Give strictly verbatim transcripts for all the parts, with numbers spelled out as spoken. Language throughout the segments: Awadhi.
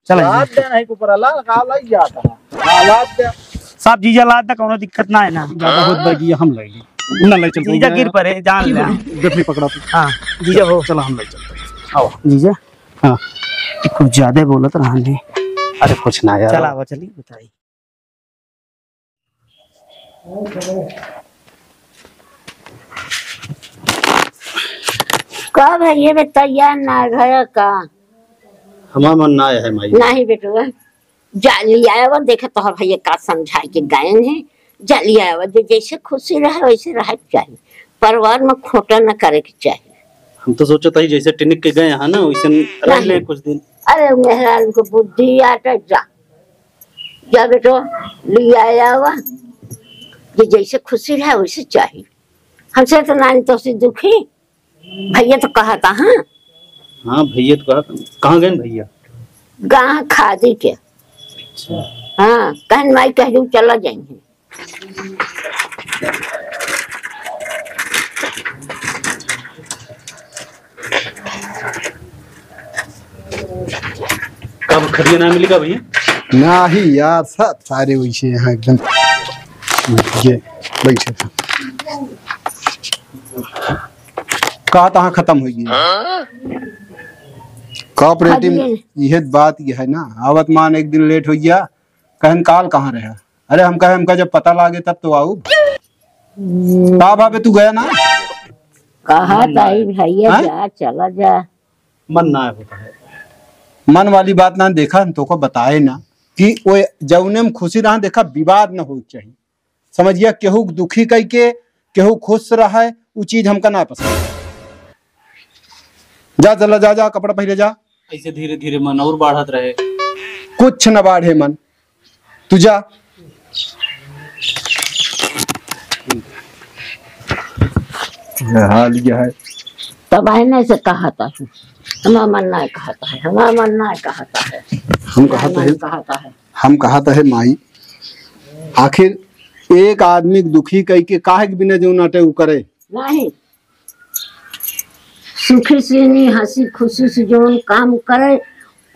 चला, लाद दे, नहीं को पर लाद, का लाद जाता है? हाँ, लाद दे। सब जीजा लाद दे, कौनो दिक्कत ना है ना। ज्यादा होत बा कि हम ले ली। ना ले चल जीजा पाएंगे। गिर पड़े, जान ले। गठरी पकड़ा तू। हाँ, जीजा हो। चला, हम ले चलते हैं। आओ। जीजा। हाँ। कुछ ज्यादा बोलत रहन दे। अरे कुछ ना यार। चला, आवा, चली, बताई। का भैया बे तैयार ना है घर का? हमार मन ना है माई। नहीं बेटवा, जा लियावा, देखा तोहर भैया का समझाए के गायन है, जा लियावा, जो जैसे खुशी रहे वैसे रहे के चाही, परिवार में खोटा न करे के चाही। हम तो सोचत हई जैसे टिनिक के गए हैं ना वैसे रह ले नहीं। कुछ दिन। अरे मेहरारू को बुद्धि आटा जा, जा बेटो, लिया आवा, जे जैसे खुशी रहे वैसे चाही। हमसे तो नानी तो से दुखी, भैया तो कहता, हाँ। हाँ, भैया तो कहता। कहाँ गए भैया? गाँव खादी के। अच्छा। हाँ, कहन माई कह दू चला जाएंगे। कब खटिया ना मिली का भैया? नाही यार, सब सारे वैसे हैं एकदम। ये बैठे थे। कहा तहाँ खत्म हो गई। कोऑपरेटिव खटिया। यह बात यह है ना, आवत मान एक दिन लेट हो गया, कहन काल कहाँ रहा? अरे हम कहे, हमका जब पता लागे तब तो आऊ। हम्म। का भावे तू गया ना? कहा ताई भैया हैं? जा, चला जा। मन ना होता है। मन वाली बात ना देखा, हम तोको बताए ना कि वो जौने में खुशी रहा, देखा विवाद ना हो चाहिए। समझिया, केहू दुखी कई के, केहू खुश रहे, उ चीज हमका ना पसंद। जा, चला, जा, जा, कपड़ा पहले जा। ऐसे धीरे धीरे मन और बढ़त रहे। कुछ न बाढ़े मन, तू जा। ये हाल ये है। तब आईने से कहता है, हमारा मन ना कहता है, हमारा मन ना कहता है, हम हमारा कहता मन है, कहता है। हम कहता है माई, आखिर एक आदमी के दुखी कई के काहे के बिना जो नाटे उ करे? नहीं, सुखी से नहीं, हंसी खुशी से जौन काम करे,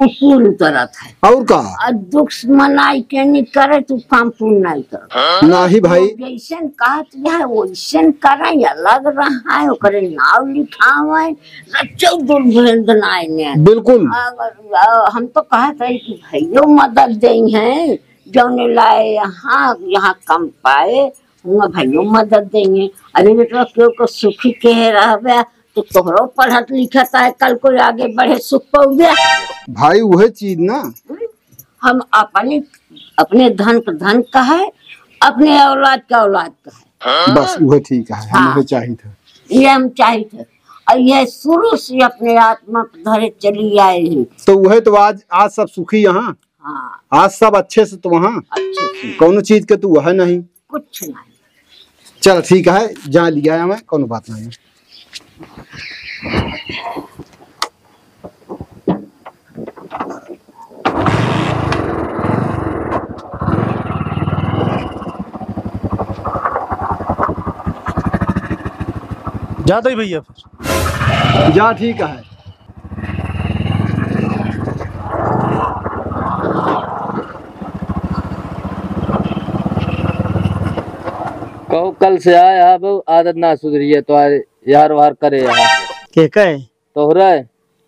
उ पूर्ण उतरत है। और का? और दुख मनाई के नहीं करे, तो काम पूर्ण नहीं करत। नहीं भाई। जैसन कहत है, वैसन करे, अलग रहा है, ओकरे नाव लिखावे, रचो दुर्भेद नाय ने। बिल्कुल। और, और हम तो कहत है कि भैयो मदद देई हैं, जौने लाए यहाँ, यहाँ कम पाए, हुआं भाइयों मदद देंगे। अरे बेटवा, केहू को सुखी केहे रहबे, तो तोहरो पढ़त लिखत आए, कल को आगे बढ़े सुख पउबे। भाई, उहे चीज ना। हम अपने, अपने धन के धन कहे, अपने औलाद के औलाद कहे। बस, उहे ठीक है, हम हाँ। उहे चाहित है। ये हम चाहित है। और ये शुरू से अपने आत्मा के धरे चली आए हैं। तो उहे तो आज, आज सब सुखी यहाँ। हाँ। आज सब अच्छे से तो वहाँ। अच्छे से। कौनो चीज के तो वह नहीं। कुछ नहीं। चल ठीक है, जा लिया मैं, कौनो बात नहीं। जाता ही भैया फिर। जा ठीक है। कहू कल से आए, अब आदत ना सुधरी है, तो यार वार करे यार। के कहे? तोहरे।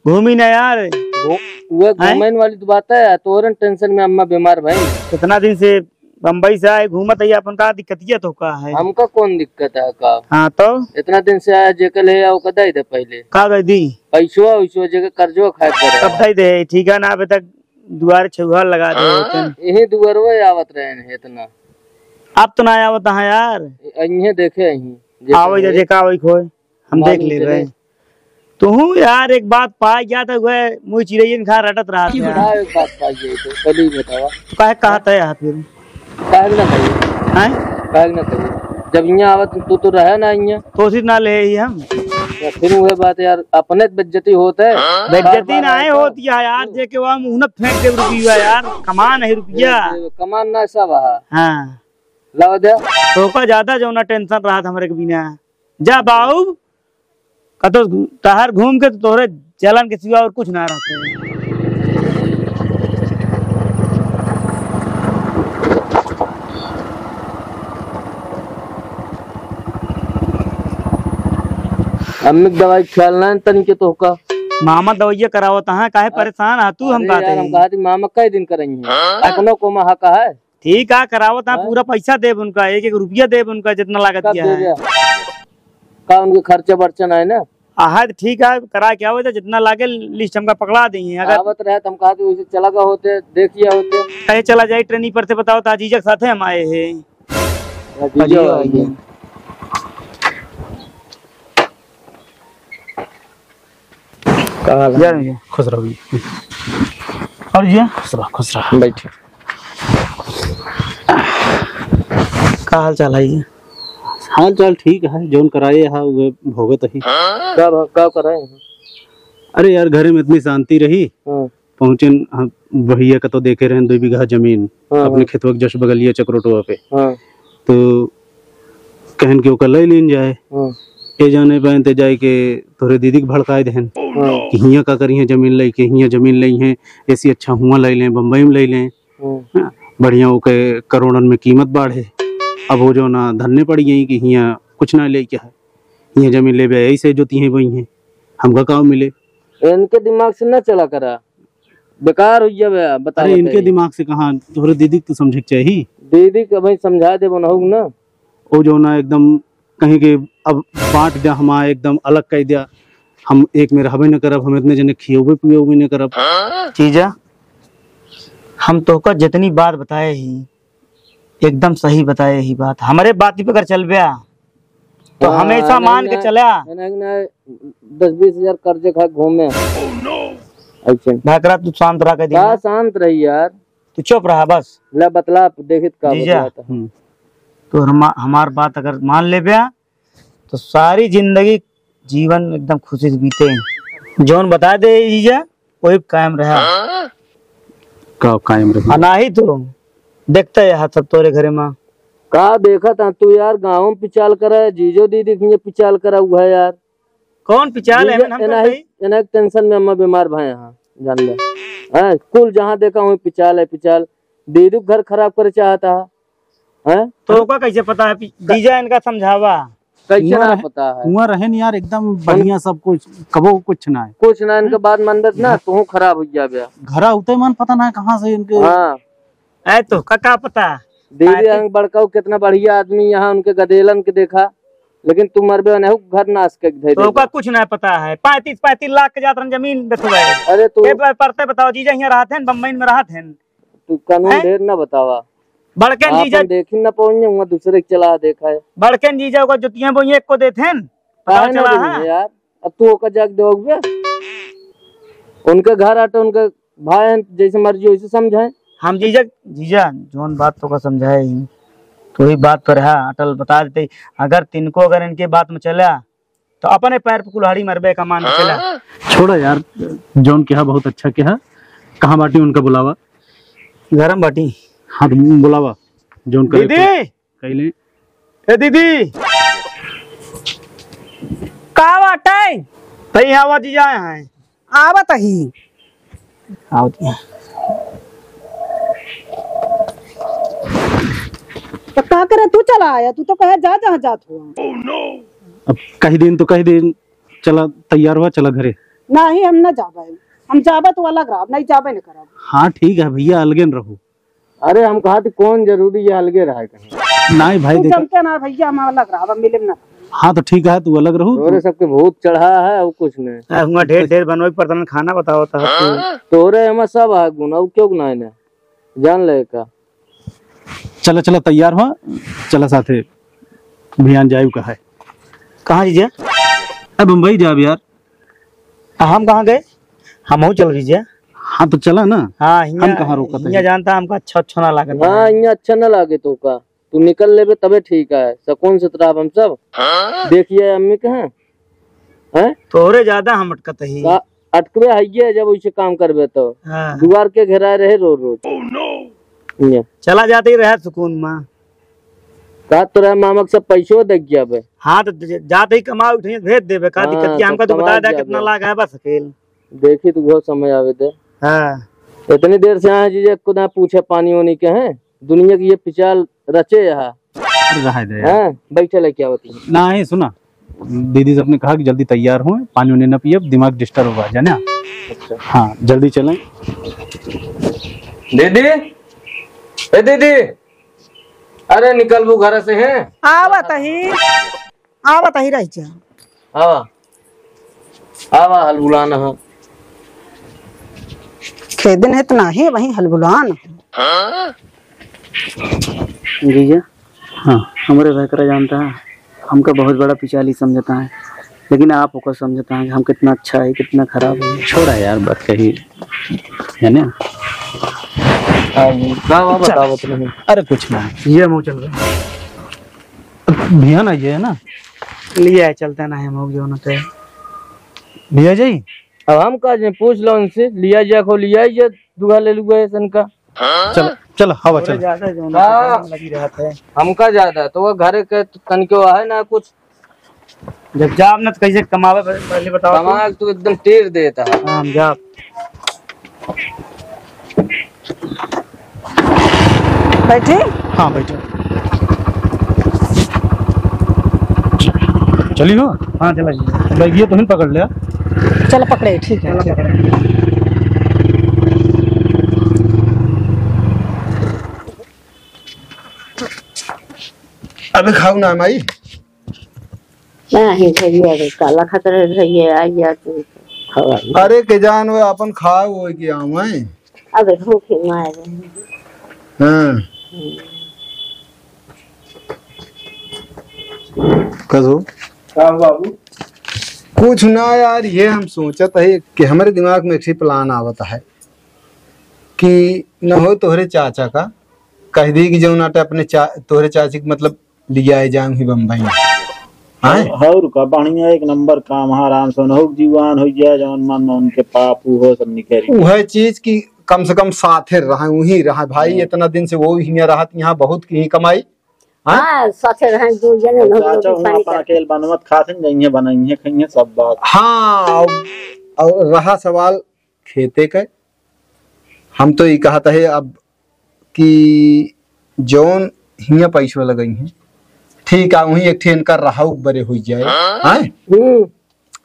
घूमी ना यार। घू-, उहे हैं? घूमन वाली तो बात है, तोहरे टेंशन में अम्मा बीमार भई। कितना दिन से बम्बई से आए, घूमत है, अपन का दिक्कतिया तो का है? हमका कौन दिक्कत है का? हाँ तो? इतना दिन से आया, जेकल है, ओका दे दे पहले। का दे दी? पैसवा, वैसवा, जेके कर्जवा खाए पड़े। कब दे दे? ठीक है ना, अबे तक दुआर छुहर लगा दे होतन। यही दुआरवा आवत रहे हैं इतना। अब तो ना आवत है यार। इहे देखे यहीं, जेके आवे जा, है। जेका आवे खोए, हम देख मालूम लेबे। चले। तुहू यार एक बात पाए गया था, वह मुँह चिरैयन खा रटत रहत है। का एक बात पाए गई तो पहले ही बतावा। तो काहे कहत है यहाँ फिर? काहे ना कहिए? हैं? काहे ना कहिए? जब यहाँ आवत तू तो रहे ना यहाँ। तो उसी ना ले ही हम। तो फिर वह बात यार, अपने तो बेइज्जती होत है। बेइज्जती बार-बार ना है आए तो। होत है यार, जे के वहाँ मुँह न फेंक दे रुपया यार, कमान है रुपया। ये, ये कमान ना सब है। हाँ। लाओ दे। तो का ज्यादा जो ना टेंशन रहत हमरे के बिना। जा बाऊ, कतो तहार घूम के तो तोहरे जलन के सिवा और कुछ ना रहते हैं। अम्मी के दवाई ख्याल ना है तनी के तोहका। मामा दवाइया करावत हैं, काहे हाँ। परेशान है तू? हम अरे कहते यार, हम हैं। कहा थी मामा कई दिन करई हैं। हाँ? अपनो को महा का है। ठीक है, करावत हैं, हाँ? पूरा पैसा देब उनका, एक एक रुपया देब उनका, जितना लागत कब किया दे है। दे? का उनके खर्चा बर्चा ना है ना? हाँ, तो ठीक है, करा के आवत है, जितना लागे list हमका पकड़ा दी है। अगर आवत रहे तो हम कहा थी वैसे चला गए होते, देख लिया होते। कहे चला जाए ट्रेनी पर से, बताओ, ताजीजा के साथे हम आए हैं। हाँ, जीजा अरे आइए। का हाल है? जय राम जी। खुश रहो जी। और जी? खुश रहो, खुश रहो। बैठे। का हाल चाल है जी? हाल चाल ठीक है, जौन कराए है वे भोगत ही। का भ-, का कराए हैं? अरे यार, घरे में इतनी शांति रही। हाँ। पहुँचेन, हाँ, भैया का तो देखे रहन दो बीघा जमीन, हाँ, अपने हाँ। खेतवा के जस बगलिया चकरोटवा पे। हाँ। तो कहन कि ओका ले लीन जाए। हाँ। ए जाने पाए ते जाए के तोहरे दीदी के भड़काए देहन हाँ। कि हियाँ का करिहें जमीन लइके, हियाँ जमीन लइहें, ऐसी अच्छा हुआँ ले लें, बम्बई में ले लें। हाँ। हाँ, बढ़िया ओके करोड़न में कीमत बाढ़े। अब वो जो ना धन्ने पड़ गई कि हियाँ कुछ ना लेके है, हियाँ जमीन लेबे ऐसे जोतिहें बोइहें, हमका का मिले। इनके दिमाग से ना चला करा, बेकार हो जाबे, बता अरे, बता इनके ये। दिमाग से कहाँ, तोहरे दीदी के तो समझे के चाही। दीदी के भाई समझा दे बनहु ना। ओ जो ना एकदम कहीं के अब बांट दे हमा, एकदम अलग कर दिया, हम एक में रहबे न करब, हम इतने जने खियोबे पियोबे न करब। जीजा, हम तोहका जितनी बात बताए ही, एकदम सही बताए ही बात। हमरे बात पे अगर चलबे तो हाँ, हमेशा नहीं, मान के नहीं, चला। नहीं, नहीं, दस बीस हजार कर्जे खा घूमे। ऐसे। भकरा, तू शांत रह के का दिया। शांत रही यार। तू चुप रहा बस। ले बतला, देखित का जीजा, बतलाता। हम्म। तू हमा-, हमार बात अगर मान लेबे तो सारी जिंदगी जीवन एकदम खुशी से बीते। जौन बता दे जीजा, वही कायम रहा। का कायम रहा? आ नाही तो देखते यहाँ सब तोरे घरे माँ। का देखत है तू यार, गाँव में पिचाल करे, जीजो दीदी के पिचाल करा हुआ है यार। कौन पिचाल है, जीजा, हम एना तो ही, नहीं। एना एक tension में अम्मा बीमार भए हैं, जान ले। हैं, कुल जहाँ देखा वहीं पिचाल है, पिचाल। दीदू के घर खराब करे चाहता है। हैं? तो ओका कैसे पता है? पी-, जीजा इनका समझावा। कैसे हुआँ ना रहे, पता है? हुआँ रहेन यार, एकदम बढ़िया सब कुछ, कबो कुछ ना है। कुछ ना, इनके बात मानबे ना, तू खराब हो जाबे। घरा होते मन पता ना है कहाँ से इनके। हाँ। ऐ तो का, का पता? दीदी, पार्टी हम बड़काऊ कितना बढ़िया आदमी, यहाँ उनके गदेलन के देखा, लेकिन तू मरबे नहीं, घर नाश के धर तो देगा। ओका कुछ ना पता है। पैंतीस, पैंतीस लाख के जात रहन जमीन बेचबे। अरे तू ए, प-, परते बताओ, जीजा यहाँ रहत हैं, बम्बई में रहत हैं। तू कानून हैं? ढेर ना बतावा। बड़कन आपन जीजा देखी ना पहुंचे, वहाँ दूसरे के चला देखा है। बड़कन जीजा ओकर जुतियां बोइये, एको देत हैं, पता काहे ना चला देंगे है? यार, अब तू ओकर जाके दोगे? उनके घर आटे, उनके भाई हैं, जैसे मर्जी वैसे समझाएं। हम जीजा, जीजा, जौन बात तोका समझाए ही, तो वही बात पर है, अटल बता देते। अगर तिनको, अगर इनके बात में चला, तो अपने पैर पे कुल्हाड़ी मरबे का मान के चला। छोड़ा यार, जौन कहा बहुत अच्छा कहा। कहाँ बाटी उनका बुलावा? गरम बाटी। हाँ, तो बुलावा, जौन करे दीदी! कैले। ए दीदी! का बाटे? तई आवा जीजा आए हैं। आवत ही। आवत ही। तो का करे, तू चला आया, तू तो कहे जा जहाँ जात हो। अब कही दिन तो कही दिन, चला तैयार हुआ, चला घरे। नहीं, हम न जाबे, हम जाबे तो अलग रहब, नहीं जाबे न करब। हाँ ठीक है भैया, अलगे न रहो। अरे हम कहा थी कौन जरूरी है अलगे रहे कहीं। नहीं भाई, तू देखा जमते ना भैया, हम अलग रहब, हम मिले ना। हाँ तो ठीक है, तू अलग रहो, तोरे तू सबके भूत चढ़ा है और कुछ नहीं। आ, हुआ ढेर ढेर बनवे के पड़ता ना, खाना बताओ तो। तोरे एमा सब है गुण, और क्यों ना है ना? जान ले का। चला, चला, तैयार हो, चला साथे। भियान जायु का है। कहाँ जीजा? अब बम्बई जाब यार। आ, हम कहाँ गए? हमहू चल जीजा। हाँ, तो चला ना। हाँ, हियाँ, हम कहाँ रोकत हियाँ है? जानता हमका अच्छा, अच्छा ना लागत हाँ, है। हियाँ अच्छा ना लागे तो का। तू निकल लेबे तबे ठीक है, सुकून से तो रहब हम सब। हाँ? देखिए अम्मी कहाँ? हैं? तोहरे ज्यादा हम अटकत ही। का अटकबे हइये जब वैसे काम करबे तो। हाँ। दुआर के घेराए रहे रोज रोज। Oh no! ये। चला जाते ही रहे सुकून मा। का तोरा मामा के सब पैसो दे गया बे? हाँ, तो ज-, जाते ही कमा उठे भेज देबे, का हाँ, दिक्कत किया? तो हमका तो कमा बता दे गया कितना बे। लाग है बस अकेल। देखी तू वो समय आवे दे। हाँ। इतनी देर से आए जीजा, खुद ना पूछे पानी वानी के हैं। दुनिया की ये पिचाल रचे यहाँ। अरे रहे दे यार। हाँ, बैठे लेके आवत ही। नहीं, सुना, दीदी सबने कहा कि जल्दी तैयार हों, पानी उनी न पियब, दिमाग disturb हुआ, जाने? अच्छा। हाँ, जल्दी चलें। दीदी, ए दीदी, अरे निकलबू घर से हैं? आवत ही, आवत ही रह जा। आवा, आवा हलबुलान हो। खेदिन है तो नाही, वहीं हलबुलान हो। जीजा, हाँ। हमरे भैकरा जानता है, हमका बहुत बड़ा पिचाली समझता है, लेकिन आप ओकर समझता है कि हम कितना अच्छा है, कितना खराब है। छोड़ा यार, बात कही है ना। हाँ, का बा, चल। बतावत नहीं। अरे कुछ ना। ये हम चल रहे हैं। भैया ना, ये है ना। लिया है, चलता ना है, हम हो गया ना तो। भैया जी। अब हम का जे पूछ लो उनसे, लिया जा को लिया जा, दुआ ले लुआ ऐसन का। चल, चल, हवा चल। ज्यादा जो ना हाँ। काम लगी रहत है। हमका ज्यादा, तो वो घर के तनिको है ना कुछ। जब जाब ना तो कैसे कमावे, पहले बताओ तो। कमाए तो एकदम टेर देता है। हाँ, हम जाब। बैठी? हाँ, बैठो। चली हो? हाँ, चला जी। बैगिया तो हिन पकड़ लिया। चलो पकड़े, ठीक है, चलो ठीक। पकड़े। अबे खाऊ ना माई। नाही भैया रे, काला खतरे भैया, आ गया तू खबर। अरे के जान वो अपन खाए वो के आवे। अबे भूखे मारे। हाँ। हम्म। कसो? का हो बाबू? कुछ ना यार, ये हम सोचत है कि हमरे दिमाग में एक ठे plan आवत है कि न हो तोहरे चाचा का कह दी कि जौन आटे अपने चा-, तोहरे चाची के मतलब लियाए जाऊं ही बम्बई। हैं? और का बढ़िया एक नंबर काम है, आराम से उनहु जीवान हो जाए, जौन मन में उनके पाप हो सब निकल। वह चीज की कम से कम साथे रहे, वही रहे भाई। हम्म। इतना दिन से वो हियाँ रहत, यहाँ बहुत की कमाई। हाँ? हाँ, साथे रहे दो जने, और हम लोग चाचा भी हुआं पानी अपन का अकेल बनवत खात हैं, जइहें बनइहें, खइहें सब बात। हाँ, और, और रहा सवाल खेते के, हम तो ई कहत है अब कि जौन हियाँ पैसवा लगइहें, ठीक आ, वहीं एक ठे इनका रहउ बरे होइ जाए। हाँ? हैं? हम्म।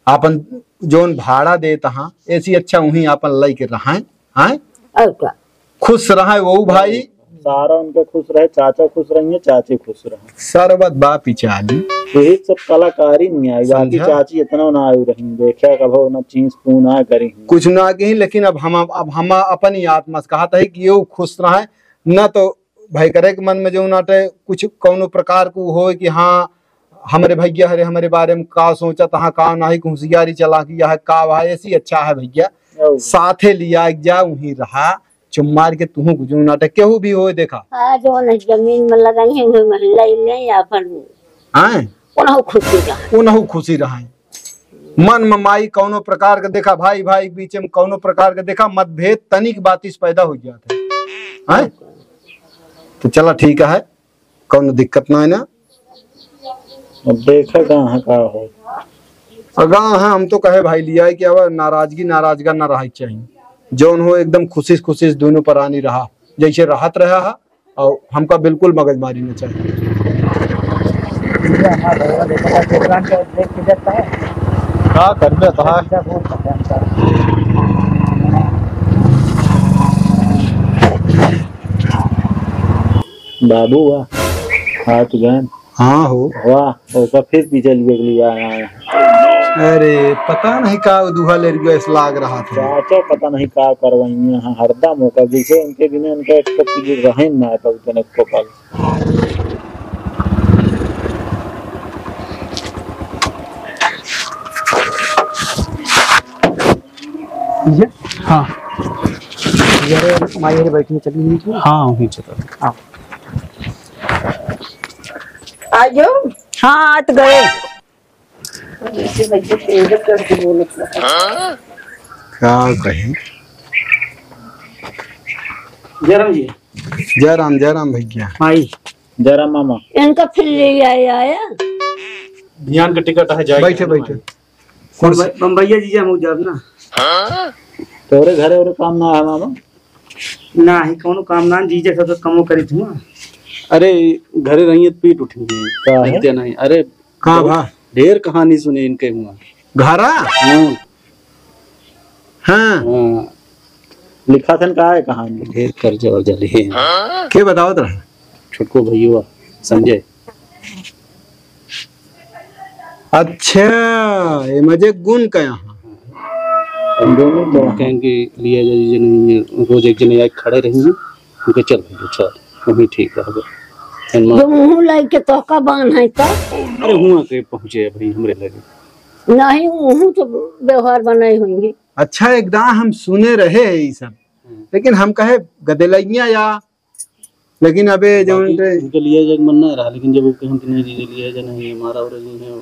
आपन जौन भाड़ा देत हाँ, ऐसी अच्छा वहीं आपन लइके रहइँ, हैं? और का? खुश रहइँ वो भाई। सारा उनके खुश रहे, चाचा खुश रहिए, चाची खुश रहे। सरबत बा पिचाली। यही सब कलाकारी नहीं आई, बाकी समझा? चाची इतना ना आई रही, देखा कभो ना चीज तू ना करी। कुछ ना कही, लेकिन अब हम, अब हम अपन ही आत्मा से कहत है कि यो खुश रहे, ना तो भाई करे के मन में जो नाटे कुछ कौनो प्रकार को हो कि हाँ, हमरे भैया हरे, हमरे बारे में का सोचत हाँ, का नाही, होशियारी चलाकी है, का है, ऐसी अच्छा है भैया। ओ। साथे लिया जा, वहीं रहा, चुप मार के तुहूँ कुछ नाटे, केहू भी होए देखा। हाँ, जो न जमीन में लगाई है, वही में ले ले अपन। हाँ? उनहु खुशी रहा। उनहु खुशी रहा। मन में माई कौनो प्रकार के देखा, भाई, भाई के बीच में कौनो प्रकार के देखा, मतभेद तनिक बात इस पैदा हो जात है। हाँ? तो चला ठीक है। कौनो दिक्कत ना है ना। अब देखा कहाँ का हो। अगा हाँ, हम तो कहे भाई लिया है कि अब नाराजगी, नाराजगा ना रहे चाहिए। जौन हो एकदम खुशी खुशी दोनों परानी रहा, जैसे राहत रहा है, और हमका बिल्कुल मगजमारी ना चाहिए। का करबे तहा? बाबू वाह, हाथ गन। हाँ हो। वाह, ओका फिर पीछे लिए के लिए आया है। अरे, पता नहीं का दुहा ले गैस लाग रहा था। चाचा पता नहीं का करवाइए हैं, हरदम ओका जैसे उनके बिना उनका एक तो पीछे रहे ना था उतने को पल। ये? हाँ। ये रे, माई रे बैठी चली गई थी। हाँ, वहीं चला। हाँ। आयो। हाँ, आ तो गए। का कही? जयराम जी। जयराम, जयराम भैया। आई। जयराम मामा। इनका फिर ले आया, आया। ध्यान का टिकट है, जाए बैठे, बैठे। बम्बई-, बम्बैया जीजा, हम जाब ना। तोरे घरे और काम ना है मामा? ना ही, कौनो काम ना, जीजा सब तो कमो करी तू। अरे, घरे रहिए तो पीट उठेंगे। का है? रहते नहीं। अरे, का बहुत भा? ढेर कहानी सुने इनके हुआ। घरा? हाँ। हाँ। हाँ। लिखा थन का है कहानी? ढेर कर्जा वर्जा लिए हैं। के बतावत रहा? छोटको भैया संजय। अच्छा, ये मजे गुण का यहाँ। हम दोनों तो कहें कि लिया जाए, जे नहीं है, रोज एक जने आके खड़े रहेंगे, उनके चल भैया, चल, वही ठीक रहबे। फिर माँ जो मुँह लाई के तोहका बांध है तो? अरे, हुआ के पहुँचे भाई हमरे लगे। नहीं, वहू तो व्यवहार बनाए होंगे। अच्छा, एक दा हम सुने रहे हैं ये सब, हम्म। लेकिन हम कहे गदेलैया या, लेकिन अबे जो बाकी उनके उनके लिए जग मन ना रहा, लेकिन जब वो कहन कि नहीं जी, लिए जा नहीं, हमारा और नहीं है,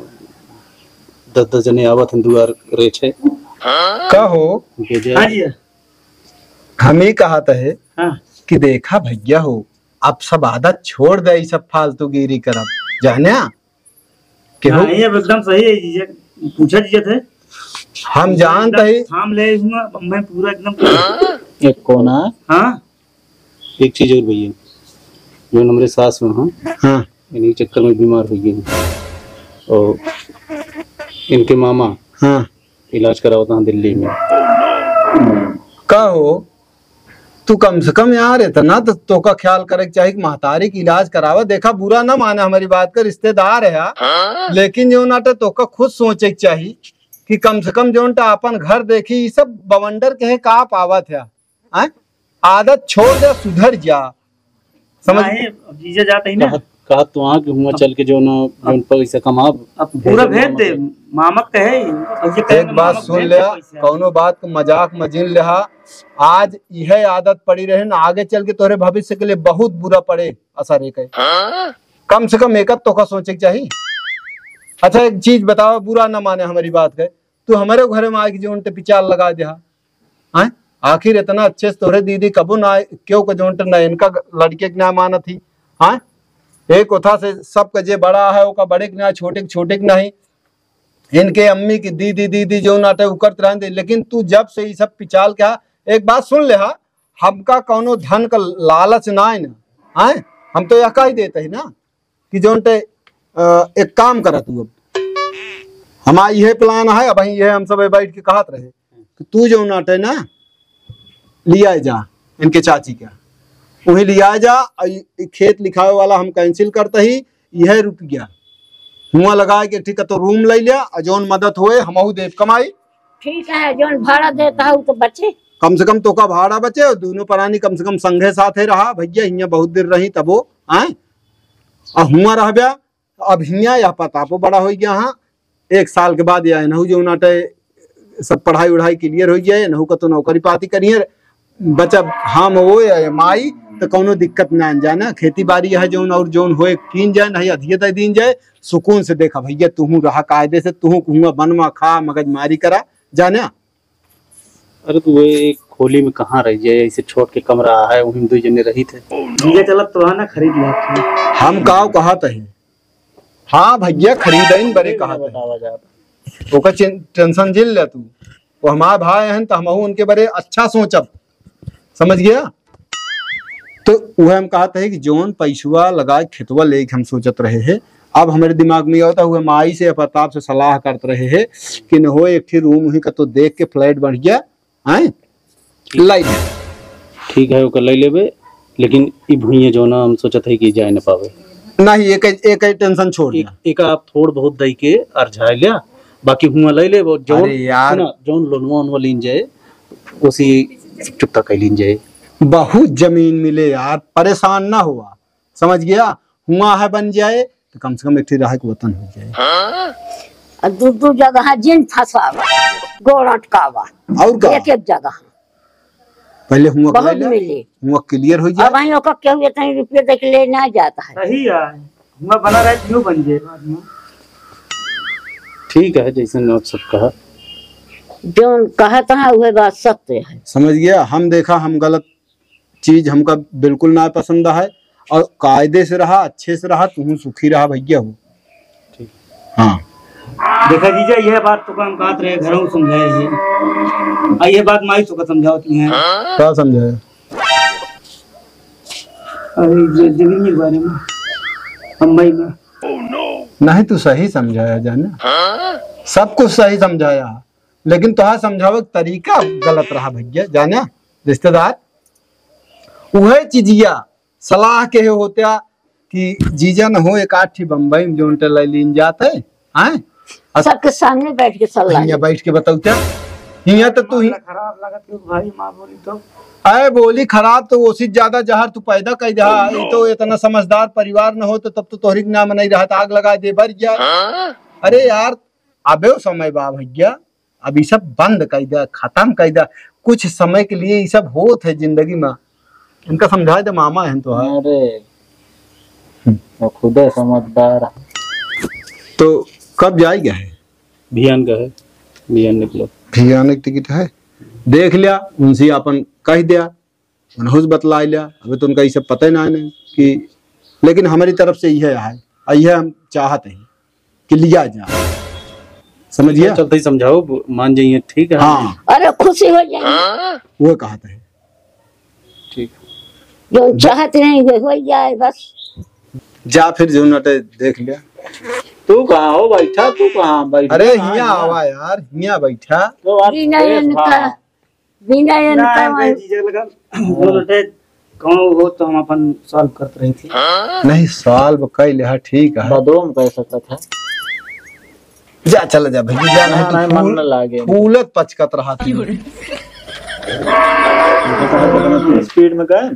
दस दस जने आवत हैं दुआर रेठे। का हो? उनके जे हाँ जी। हम ही कहत है हाँ। कि देखा भैया हो, अब सब आदत छोड़ दे, ई सब फालतूगिरी करब, जाने? केहू नहीं, अब एकदम सही है जीजा, पूछा जीजा थे। हम जानत एकदम ही। थाम ले हुआ, मैं पूरा एकदम एक कोना। हाँ। एक चीज और भैया, जो हमरे सास में हाँ, हाँ। इन्हीं चक्कर में बीमार हो गई हैं। और इनके मामा हाँ। इलाज करावत हैं दिल्ली में। का हो? तू कम से कम यार इतना तो तोका ख्याल करे के चाही कि महतारी के इलाज करावा। देखा, बुरा ना माने हमारी बात का, रिश्तेदार है, हाँ? लेकिन जो ना तो तोका खुद सोचे के चाही कि कम से कम जो ना अपन घर देखी, ई सब बवंडर के है का पावत है, हैं? आदत छोड़ दे, सुधर जा, समझ? नहीं, अब जीजा जात ही ना। कहा, कहा तो वहाँ के हुआ अब चल के जो ना, अब, जो पैसा कमाब, अब पूरा भेज दे, मामा के। मामा कहे, अब ये कहे एक ना बात मामा सुन भेज दे ले, पैसा। कौनो बात को मजाक में जिन लेहा। आज यह आदत पड़ी रहे ना, आगे चल के तोहरे भविष्य के लिए बहुत बुरा पड़े असर एक है। हाँ? कम से कम एक तोका सोचे के चाही। अच्छा, एक चीज बतावा, बुरा ना माने हमारी बात के, तू हमारे घरे में आके जो उनते पिचाल लगा दे, हाँ? आखिर इतना अच्छे से तोहरे दीदी कबो ना, क्यों को जो उनते ना इनका लड़के के ना मानत ही, हाँ? एक ओथा से सबका जे बड़ा है, ओका बड़े के ना, छोटे के, छोटे के नहीं। इनके अम्मी की दीदी, दीदी जो नाटे उ करत रहन दे, लेकिन तू जब से ई सब पिचाल के हा, एक बात सुन ले हा, हमका कौनो धन का लालच ना है ना, आए? हम तो यह कह देते ही ना कि जोन ते, अ, एक काम करा तू अब, हमारा यह plan है, अब यह हम सब बैठ के कहत रहे कि तू जो नाटे ना, लिया जा इनके चाची का, वहीं लिया जा, और ई, ई खेत लिखावे वाला हम cancel करते ही, यह रुपया हुआ लगा के ठीक है, तो room ले लिया, और जौन मदद होए, हमहू देब कमाई। ठीक है, जौन भाड़ा देता है, वो तो बचे। कम से कम तोका भाड़ा बचे, और दोनों परानी कम से कम संघे साथे रहा, भैया, हियाँ बहुत देर रही तबो, आए? और हुआ रहब्या, अब हियाँ यह प्रतापो बड़ा हो गया, हाँ, एक साल के बाद या एनहू जो नाटे सब पढ़ाई उढ़ाई clear हो जाए, एनहू का तो नौकरी पाती करिए, बचब हम वो या माई, तो कौनो दिक्कत ना जाना, खेती बाड़ी है जौन और जौन होए कीन जाए, नहीं अधिये दे दीन जाए, सुकून से देखा भैया, तुहूँ रहा कायदे से, तुहूँ हुआ बनवा खा, मगजमारी करा, जाने। अरे तो वो एक खोली में कहाँ रह जाए, ऐसे छोट के कमरा है, वहीं में दो जने रही थे। धीरे चलत तो है ना, खरीद लिया। हम काव कहत है, हाँ भैया, खरीदइन बरे कहत है। बतावा जात। ओकर चिं-, tension झेल ले तू। वो हमार भाई हैं, तो हमहू उनके बरे अच्छा सोचब, समझ गया? तो वह हम कहत है कि जौन पैसवा लगा के खेतवा लेके हम सोचत रहे हैं, अब हमारे दिमाग में आवता हुआ माई से या प्रताप से सलाह करत रहे हैं कि न हो एक ठे room वहीं का तो देख के flat बढ़िया, हैं? ठीक। लाई ले। ठीक है, ओकर लाई लेबे, लेकिन ई भुइयां जौना हम सोचत है कि जाए न पावे। नहीं, एक, एक tension छोड़ एक, दिया। एक आप थोड़ बहुत दई के अरझाए लिया, बाकी हुआ लाई लेबे। जौन, अरे यार। सुना, जौन लोनवा ओनवा लीन जाए, उसी चुकता कर लीन जाए। बहुत जमीन मिले यार, परेशान ना हुआ, समझ गया? हुआ है बन जाए, तो कम से कम एक ठे रहे के वतन हो जाए। और दू दू जगह जिन फंसावा, गोड़ अटकावा, और का? एक एक जगह। पहले हुआ बहुत clear, मिली। हुआ clear हो जाए। अब वहीं ओकर केहू इतने रुपये दे के ले ना जाता है। सही है, हुआ बना रहे, क्यों बन जाए बाद में। ठीक है, जैसे आप सब कहा। जौन कहत है, वह बात सत्य है। समझ गया, हम देखा, हम गलत चीज हमका बिल्कुल ना पसंद है, और कायदे से रहा, अच्छे से रहा, तुहूँ सुखी रहा भैया हो। ठीक। हाँ। देखा जीजा, यह बात तो हम कहत रहे, घरों समझाए है, और यह बात माई तो का समझावती है। का समझाए? अरे ज-, जमीन के बारे में, हम भाई में। नहीं, तू सही समझाया जाना, सब कुछ सही समझाया, लेकिन तोहार समझावे के तरीका गलत रहा भैया जाना। रिश्तेदार, उहे चीजिया सलाह के होत्या कि जीजा न हो एक आध ठी बम्बई में जोन टे लै लीन जात है, हैं? अस- सबके सामने बैठ के सलाह हियाँ ली। बैठ के बतौत्या, हियाँ तो तू ही खराब लागत है भाई, माँ बोली तो। अरे बोली खराब तो ओसी ज्यादा जहर तू पैदा कर दे। ई तो इतना समझदार परिवार न हो तो तब तो तोहरी के नाम नहीं रहत, आग लगा दे बर गया। अरे यार, अबे वो समय बा भैया, अब ई सब बंद कर दे, खत्म कर दे। कुछ समय के लिए ई सब होत है जिंदगी में, इनका समझा दे, मामा हैं तो है। अरे, हम्म। वो खुदे समझदार है। तो कब जाएगा है? भियान का है, भियान निकलो। भियान के टिकट है, देख लिया, उनसे अपन कह दिया, उनहुस बतला लिया। अभी तो उनका ये सब पता ही ना है कि, लेकिन हमारी तरफ से यह है, और यह हम चाहते हैं कि लिया जाए, समझिए? चलते ही समझाओ, मान जाइए, ठीक है। हाँ। अरे खुशी हो जाए। वो कहा था। ठीक। जो चाहत नहीं हो, हो जाए बस। जा फिर जो नटे देख लिया। तू कहाँ हो बैठा, तू कहाँ बैठा? अरे हिया आवा यार, हिया बैठा। तो आप बिना fresh इनका, भा। बिना इनका ना, वहाँ जीजे लगा। वो लोटे कौन हो तो हम अपन solve करत रही थी। नहीं, solve कर लिया, ठीक है। बदोम कह सकत है। जा, चला जा भैया, जा, नहीं ना, तो नहीं, मन फूल-, न लागे। फूलत पचकत रहा थी। Speed में गए।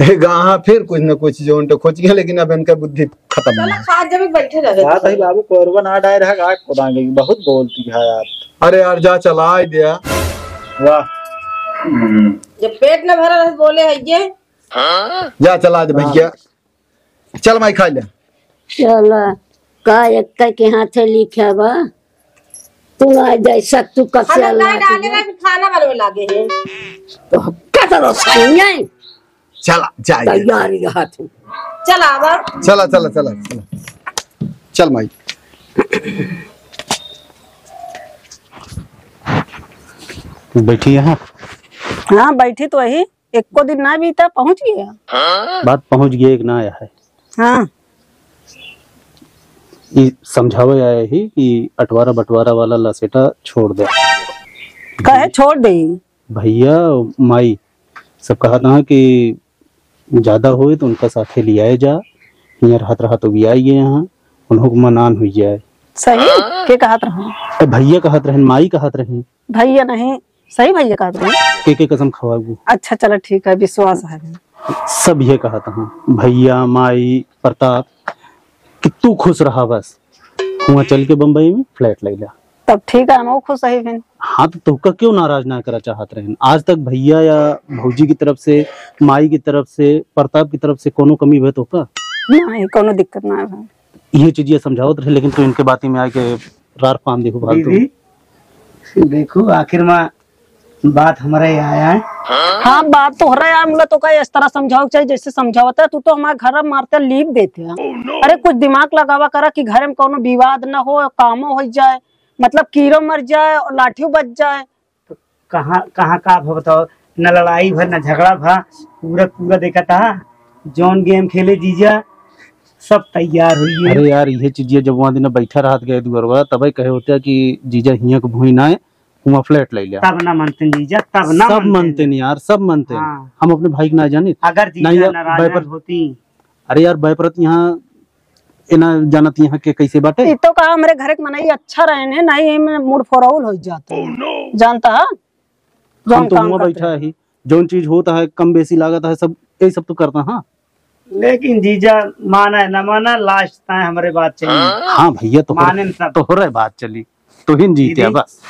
ए, गाहाँ फिर कुछ न कुछ जो उनके खोज गया, लेकिन अब इनका बुद्धि खत्म चला, है। खा जब बैठे रहे। बात है बाबू, कोरबा ना डाय रहा, गाय को दांगे, बहुत बोलती है यार। अरे यार, जा चला दे। वाह। जब पेट न भरा रहे, बोले है ये। जा चला दे भैया। चल माई, खा ले। चला, का एक के हाथे लिखा बा? तू आ जाए सक, तू कब से खाना अल्लाह ना डाले की ना, खाना बनवे लागे है। तो का करो सही नहीं? चला, जाए। तैयारी रहा तू। चला आवा। चला, चला, चला, चला। चल माई। बैठी यहाँ। हाँ, बैठी तो वही। एको दिन ना बीता, पहुँच गया। बात पहुँच गया, एक ना आया है। हाँ। ई समझावे आया ही कि अटवारा बटवारा वाला लसेटा छोड़ दे। काहे छोड़ दे? भैया, माई सब कहत हैं कि ज्यादा होए तो उनका साथे लियाए जा, हियाँ रहत रहत उबियाई गए हैं, उन्हों को मनान हुई जाए। सही? के कहत रहो? ए, भैया कहत रहन, माई कहत रही। भैया नहीं, सही भैया कहत रहे। के के कसम खवाबू? अच्छा चला ठीक है, विश्वास है। सब ये कहत हैं, भैया, माई, प्रताप, कि तू खुश रहा बस, हुआँ चल के बम्बई में flat ले ला। तब ठीक है, हम खुश है फिर। हाँ, तो तोहका क्यों नाराज ना करा चाहत रहन? आज तक भैया या भौजी की तरफ से, माई की तरफ से, प्रताप की तरफ से कोनो कमी भय तोहका? नहीं, कोनो दिक्कत ना है। ये चीज ये समझावत रहे, लेकिन तू इनके बाती में आके रार पान देखो फालतू। दीदी, देखो, आखिर में बात हमरे आया है। हाँ, बात तोहरे आया, हमला तोका इस तरह समझावे के चाहिए, जैसे समझावत है। तू तो हमारे घर मारते लीप देते हैं। अरे, कुछ दिमाग लगावा करा कि घर में कोनो विवाद न हो, कामो हो जाए, मतलब कीड़ो मर जाए और लाठियो बच जाए। तो कहाँ, कहाँ का भा बताओ, न लड़ाई भा, न झगड़ा भा, पूरा, पूरा देखा था, जौन game खेले जीजा, सब तैयार हुई है। अरे यार, ये चीज ये जब वहाँ दिन बैठा रहत गए दुअरवा, तबे कहे होते कि जीजा हियाँ के भूई ना है, हुआँ flat ले लिया। तब ना मनते जीजा, तब ना सब मनते। मनते नहीं यार, सब मनते। हाँ। हम अपने भाई के ना जाने। अगर जीजा नहीं यार, नाराज भयपर-, होती। अरे यार, भयपरत यहाँ ए ना जानत यहाँ के कैसे बाटे। ई तो कहा हमरे घर के मनई अच्छा रहे ने, नहीं एमे मूड़ फोराउल हो जाता है। जानता है? हम जौन तो काम हुआँ करते बैठा हैं। ही, जौन चीज होता है, कम बेसी लागत है, सब यही सब तो करता, हाँ। लेकिन जीजा माने न माने, last तय हमरे बात चली। हाँ भैया, तो माने न सब। तोहरे बात चली, तुहिन जीते दीदी, बस।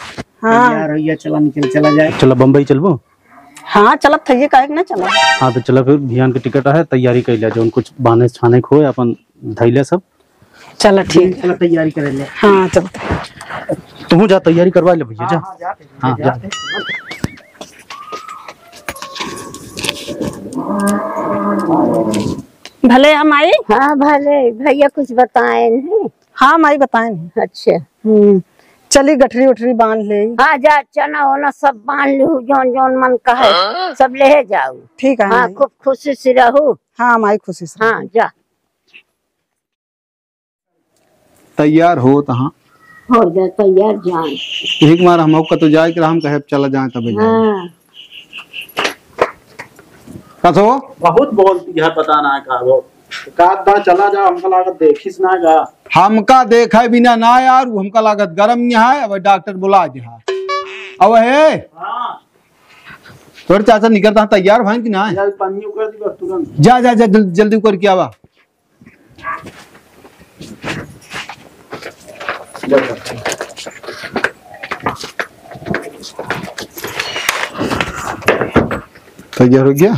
हाँ। तैयार होइया, चला निकल, चला जाए। चला बम्बई चलबो? हाँ, चलत थइये, काहे के ना चला? हाँ, तो चला फिर, भियान के टिकट है, तैयारी कर लिया, जौन कुछ बाने छाने खोए, अपन धइले सब। चला, ठीक। चला, तैयारी कर ले। हाँ, चलते। तू जा, तैयारी करवा ले भैया, जा। हाँ, हाँ, जाते, हाँ, जाते। भले हम आई। हाँ, भले। भैया कुछ बताए नहीं। हाँ, माई बताए नहीं। अच्छा। हम्म, चली गठरी उठरी बांध ले। हाँ, जा, चना वना सब बांध लू, जौन जौन मन कहे, हाँ? सब ले जाऊ। ठीक है, हाँ, माई। खूब खुशी से रहू। हाँ, माई, खुशी से। हाँ, जा। तैयार होत हाँ। हो जा तैयार जाए। यही के मारे हम कतो जाए के रहा, हम कहे अब चला जाए तबे जाए। हाँ। कथो? बहुत बोलती है, पता ना का वो। का दा चला जा, हमका लागत देखिस ना का। हमका देखे बिना ना यार, वो हमका लागत गरम यहाँ है, अब डॉक्टर बुला दिया। अब हे। हाँ। तोर चाचा निकलता है, तैयार भइन कि ना? यार, पानी उकर दी बस तुरंत। जा, जा, जा, जल-, जल्दी उकर के आवा। तैयार हो गया?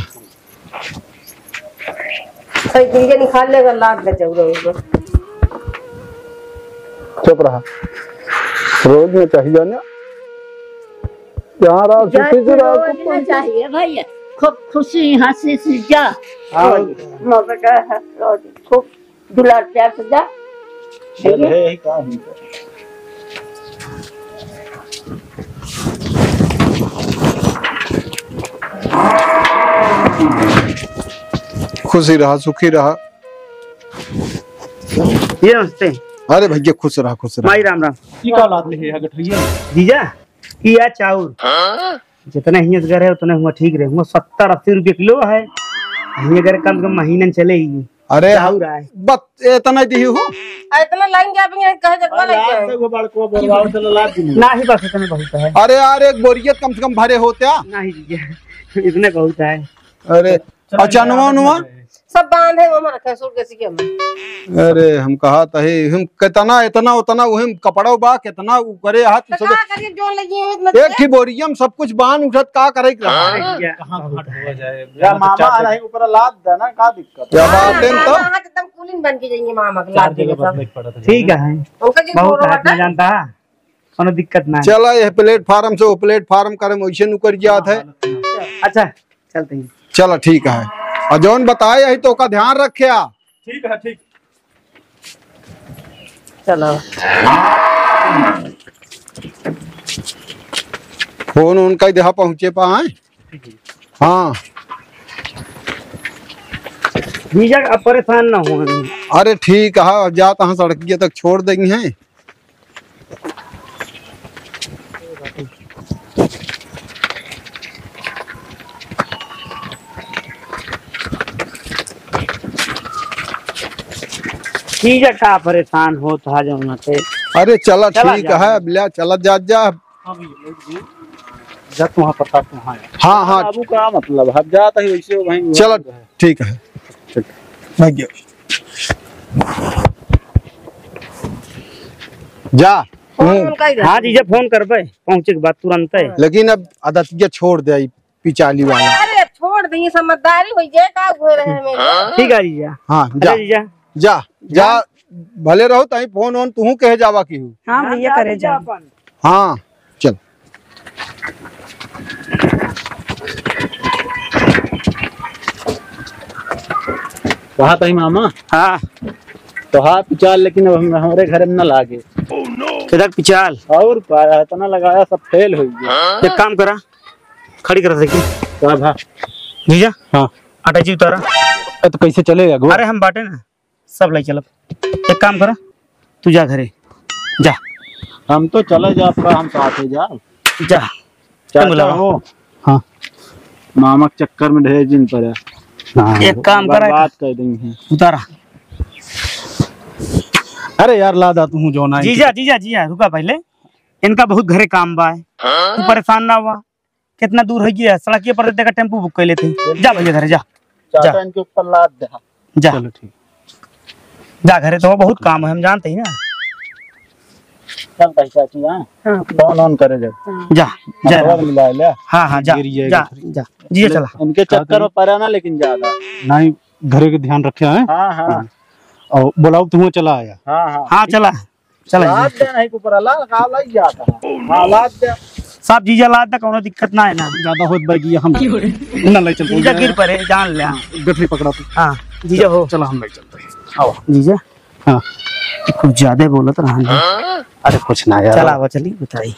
सही दुनिया निकाल लेगा, लाग गजब रहोगे। चुप रहा, रोज में चाहिए ना। जहाँ रहा, जा, सुखी से रहा, रोज कुछ ना चाहिए भैया, खूब खुशी हंसी से जा। हाँ। रोज, मौका का है, रोज खूब दुलार प्यार से जा। चल, है, है, काम है। खुशी रहा, सुखी रहा। ये नमस्ते। अरे भैया, खुश रहा, खुश रहा। माई राम राम। ई का लाद ले है गठरिया? जीजा, ई आ चाउर। हाँ? जितना हियाँ से घर है, उतना हुआ ठीक रहे। हुआ सत्तर अस्सी रुपये किलो है। हियाँ घर कम से कम महीनन चले ही। अरे, चाउर आए। बस इतना ही दिही हो। आ, इतना लाइन के आप यहाँ कहे जगवा अरे, लाइन लाद के। दे, वो बड़को बोरवाओ, चलो, लाद दी। नाही, बस इतने बहुत है। अरे यार, एक बोरियत कम से कम भरे होते हैं। नाही जीजा, इतने बहुत है। अरे, चलो, और चनवा उनवा? सब बांध है, वो हमारा खैसूर के सीखे में। अरे, हम कहा त है, हम कितना, इतना, उतना, वही कपड़ा बा, कितना उ करे हाथ तो सब। का करिए, जोन लगी है, इतना एक ही बोरिया में सब कुछ बांध उठत, का करे के रहा? हाँ। कहाँ घाट हुआ जाए? या मामा आ रहे, ऊपर लाद देना, का दिक्कत? क्या बात है, तो? हाँ, एकदम कुलीन बन के जाएंगे मामा के, लाद देंगे सब। ठीक है। उनका जी बहुत बोलो हाथ में हटा। जानता है, कोनो दिक्कत ना है। चला, ये प्लेटफार्म से वो प्लेटफार्म करे में वैसे नुकर जात है। हाँ, हाँ, हाँ। अच्छा, चलते हैं। चला, ठीक है। और जौन बताए यही तो का ध्यान रखे आ। ठीक है, ठीक। चलो। फोन उनका ही देहा पहुँचे पा आए। हाँ। जीजा, अब परेशान ना हो। अरे ठीक है, अब जात हाँ सड़किया तक छोड़ देंगे हैं। ठीक है, का परेशान होत हा जौना से? अरे चला, चला ठीक जा। है, अब ले चला जा, जा। हाँ भैया, बैठ जाओ। जा तू वहाँ पर, वहाँ है। हाँ, हाँ। बाबू का मतलब, हम जाता ही वैसे वहीं चला, है। ठीक है। ठीक। भाग्य। जा। फोन हम्म। उनका ही हाँ रहता। जीजा, फोन करबे, पहुँचे के बाद तुरंत है। लेकिन अब आदतिया छोड़ दे, ई पिचाली वाला। अरे छोड़ दे, समझदारी हो जाए, का हुए रहे हमें। ठीक है जीजा। हाँ, जा। अच्छा जीजा। जा, जा, भले रहो, ताई फोन वोन तुहू कहे जावा की हूँ। हाँ भैया, करे जा। हाँ, चल। कहा ताई मामा? हाँ। तो हाँ, पिचाल, लेकिन अब हम, हमरे घर में ना लागे। किधर पिचाल? और का, इतना लगाया, सब फेल हो गया। एक काम करा, खड़ी कर सकी। का भा? जीजा, हाँ। अटैची उतारा। ए, तो कैसे चले अगुआ? अरे हम बाटे ना, सब लाई चलब। एक काम करा, तू जा घरे, जा। हम तो चले जा, पर हम साथे जा। जा, चाचा तुम बुलावा। हो। हाँ। मामा के चक्कर में ढेर दिन पड़ा। हाँ। एक काम करा, बात कर देंगे। उतारा। अरे यार, लादा तू जो ना। जीजा, जीजा, जीजा, रुका पहले। इनका बहुत घरे काम बा है। तू परेशान ना हुआ। कितना दूर है ये? सड़किए पर देखा टेम्पू बुक कर लेते हैं। जा भैया घरे जा। चाचा जा। इनके ऊपर लाद दे। जा। चलो ठीक। जा घरे तो बहुत काम है, हम जानते हैं ना। चल भाई चाची, हाँ? हाँ। फोन ऑन करे जब। हाँ। जा, जा। नंबर मिला ले। हाँ, हाँ, जा, गिर जाएगा जा, फिर। जा। जी, चला। इनके चक्कर में पड़ा ना, लेकिन ज्यादा। नहीं, घरे के ध्यान रखे हैं। हाँ, हाँ। हाँ। और बुलाओ, तुम्हें चला आया। हाँ, हाँ। हाँ, चला। चला, लाद दे, नहीं को पड़ा, ला, का लाई जाता है। हाँ, लाद दे। सब जीजा लाद दे, कोनो दिक्कत ना है ना। ज्यादा होत भाई जी, हम ना ले चलते जीजा हैं। गिर पड़े, जान ले। हाँ, गठरी पकड़ा तू। हाँ, जीजा हो। चला, हम ले चलते हैं। आओ। जीजा। हाँ। कुछ ज्यादा बोलत रहन है। अरे कुछ ना यार। चला, वो चली, बताई।